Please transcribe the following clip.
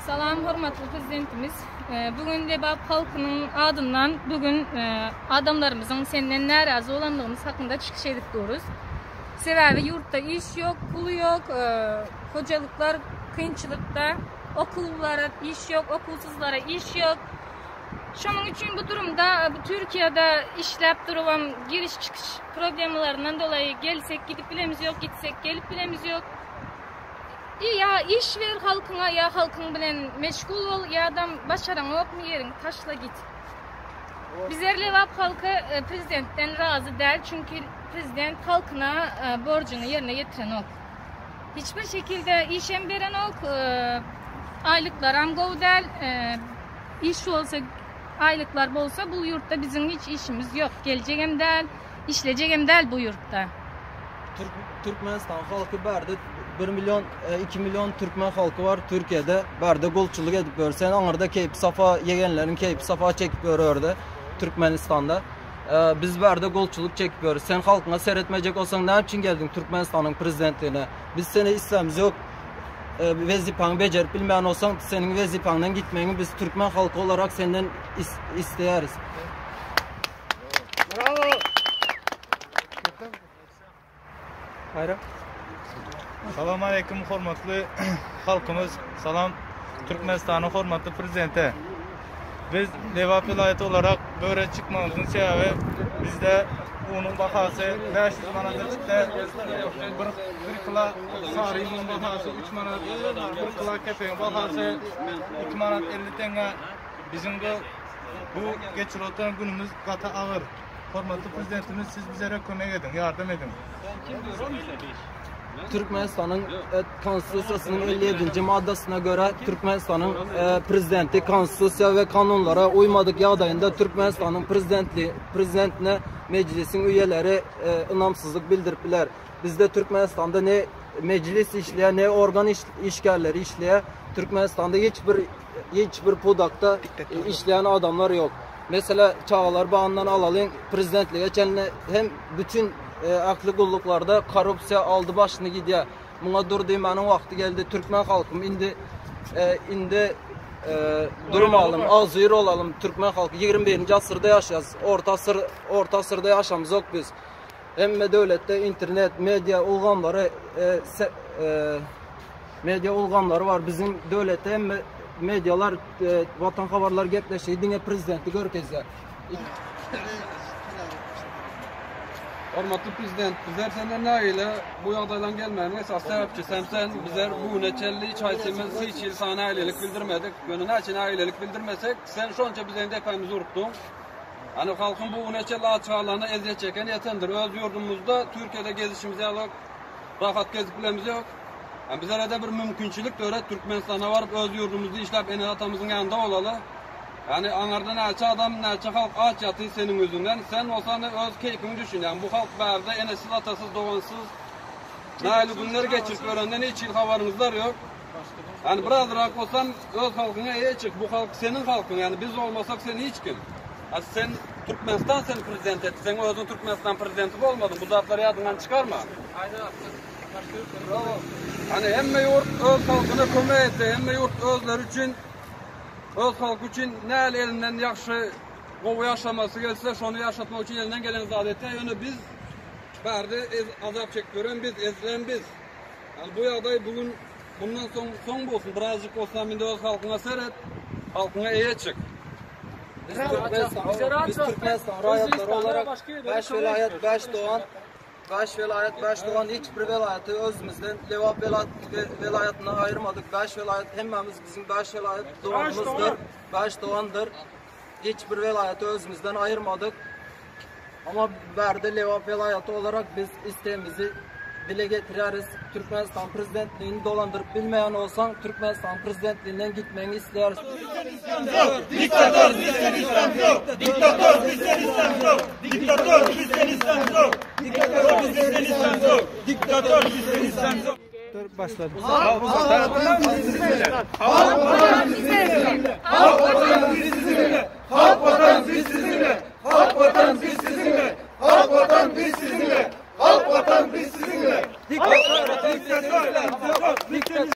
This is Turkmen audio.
Salam hormatly prezidentimiz. Bu gün Lebap halkynyň adyndan bu gün adamlarymyzyň senden närazy bolandygymyz hakynda çykyş edip duruz. Sebäbi ýurtda iş ýok, pul ýok, hojalyklar kynçylykda, okuwlara iş ýok, okuwsyzlara iş ýok. Şonuň üçin bu durumda bu Türkiýede işläp durubam giriş çykyş problemalaryndan dolaýy gelsek gidip bilemiz ýok, gitsek gelip bilemiz ýok. Ýa iş ber halkyňa ýa halkyň bilen meşgul bol ýadam başaraňokmy ýeriňi taşla git. Bizler Lebap halky prezidentden razy däl çünki prezident halkyna borjuny ýerine ýetirenok. Hiç bir şekilde işem berenok, aýlyklaram gowy däl. Iş bolsa aýlyklar bolsa bu ýurtda biziň hiç işimiz ýok. Geljegem däl, işlejegem däl bu ýurtda. Türkmenistan halky bärde 1 milyon 2 milyon türkmen halky bar Türkiye'de. Bärde gulçulyk edip ýör. Sen aňyrda keýp safa ýegenleriň keýp safa çekip ýör orada Türkmenistanda. Biz bärde gulçulyk çekip ýörüs. Sen halkyňa seretmejek bolsaň näme üçin geldiň Türkmenistanyň prezidentligine? Biz seni islämiz ýok. Wezipaňy bejerip bilmeýän bolsaň, seniň wezipaňdan gitmegiňi biz türkmen halky olarak senden isleýäris. Bravo! Bayram. Salam aleyküm hormatly halkymyz. Salam Türkmenistanyň hormatly prezidenti. Biz Lebap welaýaty olarak böre çykmagymyzyň sebäbi bizde unuň bahasy 500 manata çykdy. Bir, bir kilo sary unuň bahasy 3 manat, bir kilo kepegiň bahasy 2 manat 50 teňňe. Biziň de bu geçirip oturan günümiz gaty agyr. Hormatly prezidentimiz siz bizlere kömek ediň, ýardam ediň. Türkmenistanyň e, Konstitusiýasynyň 57-nji maddasyna görä Türkmenistanyň e, prezidenti konstitusiýa we kanunlara uýmadyk ýagdaýynda Türkmenistanyň prezidentli prezidentine mejlisiň üýeleri e, ynamsyzlyk bildirip biler. Bizde Türkmenistanda ne mejlis işleýär, ne organ iş, işgärleri işleýär. Türkmenistanda hiç bir hiç bir pudakda işleýän adamlar ýok. Mesela çagalar bagyndan alalyň, prezidentlige çenli hem bütün e, ähli gulluklarda korrupsiýa aldy başyny gidýär. Muňa dur diýmäniň wagty geldi. Türkmen halkym indi e, indi e, durmalym, agzybir olalym. Türkmen halky 21-nji asyrda ýaşaýas. Orta asyr, orta asyrda ýaşamyzok biz. Hemme döwletde internet, media ulgamlary e, se, e, media ulgamlary bar. Biziň döwletde hemme medialar e, Watan habarlar gepleşigi diňe prezidenti görkezýär. Hormatly prezident, bizler senden nägile bu ýagdaýlaryň gelmeginiň esasy sebäpçisi hem sen. Bizler bu güne çenli hiç haýsymyz hiç hili saňa nägilelik bildirmedik. Ýöne näçe nägilelik bildirmesek, sen şonça biziň depämizi urupdyň. Ýani halkyň bu güne çenli aç galanyna ezýet çeken ýetendir. Öz ýurdumyzda Türkiýede gezişimiz ýaly rahat gezip bilemiz ýok. Ýani bizlere-de bir mümkinçilik döret, Türkmenistana baryp öz ýurdumyzda işläp ene-atamyzyň ýanynda bolaly. Ýani aňarda näçe adam, näçe halk aç ýatyr seniň ýüzüňden. Sen bolsa indi öz keýpiňi düşün. Ýani bu halk bärde enesiz, atasyz, dogansyz nähili günler geçirip ýörenden hiç hili habaryňyzlar ýok. Ýani birazrak bolsam öz halkyňa eýe çyk. Bu halk seniň halkyň. Ýani biz bolmasak sen hiç kim. A sen Türkmenistan seni prezident etdi. Sen özüň Türkmenistan prezidenti bolmadyň. Bu zatlary ýadyňdan çykarma. Hani hemme ýurt öz halkyna kömek etse, hemme ýurt özleri üçin öz halky üçin näl elinden ýagşy gowy ýaşamasy gelse, şony ýaşatmak üçin elinden gelen zat etýär. Ýöne biz bärde azap çekip ýören biz, ezilen biz. Yani bu ýagdaý bu gün bundan soň soň bolsun. Birazjyk bolsa indi öz halkyňa seret, halkyňa eýe çyk. Biz Türkmenistan, biz Türkmenistan raýatlary olarak 5 welaýat, 5 dogan 5 welaýat, 5 dogan hiç bir welaýaty özümizden Lebap welaýatyndan aýyrmadyk. 5 welaýat hemmämiz bizim 5 welaýat doganymyzdyr. 5 dogandyr. Hiç bir welaýaty özümizden aýyrmadyk. Ama bärde Lebap welaýaty olarak biz istegimizi dile getirýäris. Türkmenistan prezidentligini dolandyryp bilmeýän bolsaň, Türkmenistan prezidentliginden gitmegiňi isleýäris. Diktatör bizden İslam yok. Diktatör bizden İslam yok. Diktatör bizden İslam yok. Diktatör bizden İslam yok. Diktatör bizden İslam yok. Başladı. Halk vatan biz sizinle. Halk vatan biz sizinle. Halk vatan biz sizinle. Halk vatan biz sizinle. Halk vatan biz sizinle. Halk vatan biz sizinle. Halk vatan biz sizinle. Diktatör, diktatör, diktatör.